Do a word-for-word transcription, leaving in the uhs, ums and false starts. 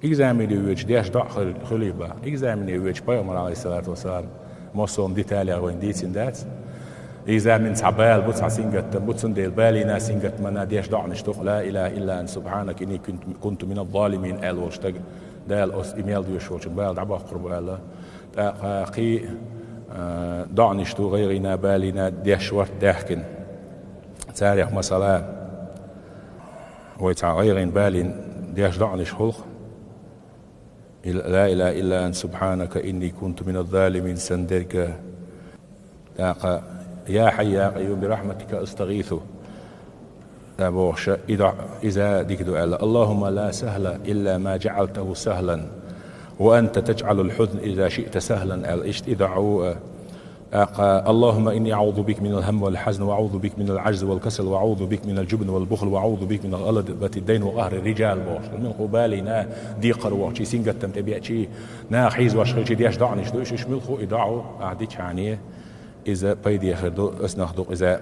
Экзамене воьдуш деш доӀа хи-, хилий бах. Экзамене воьдуш пайхамар, алейхиссалату вассалам, массо а деталях вайна дийцина дац. Экзамен цхьа бала бу, цхьа сингаттам бу, цундела балийна, сингаттамана деш доӀанаш ду-кх: «Ла илаха илла анта субханака инни кунту, кунту мина ззалимин», аьлла волчу стага, Дала оцу и мел доьшуш волчун бала дӀабоккхур бу аьлла. ТӀаккха кхин а, доӀанаш ду гӀайгӀийна, балийна деш варт даьхкина. Царех, масала, вай цхьа гӀайгӀийна, балийна деш доӀанаш хуьлу-кх: «Ил-, ла илаха илла анта субханака инни кунту мина ззалимин», санна дерг. ТӀаккха: «Я хьайю, я къайюм, бирахьматика астагӀийсу», аьлла бохуш, и доӀа, иза дика ду аьлла. «Аллахумма ла сахла илла ма жаӀалтаху сахлан, ва анта таджӀалул хьузна иза шиъта сахлан», аьлла, иштта и доӀа ву, а, тӀаккха: «Аллахумма инни аӀузу бика минал хьамми вал хьазни, ва аӀузу бика минал Ӏажзи вал касали, ва аӀузу бика минал жубни вал бухли, ва аӀузу бика мин гӀалабатид дайни ва къахрир риджал», бохуш. Муьлхха а балийна, декхар вахчий, сингаттам тӀе беачий, наха хьийзош хилчий деш доӀанаш ду уьш, уьш муьлхха а и доӀа ву, ахь дичхьана, иза пайде хир ду, оцунах ду-кх иза.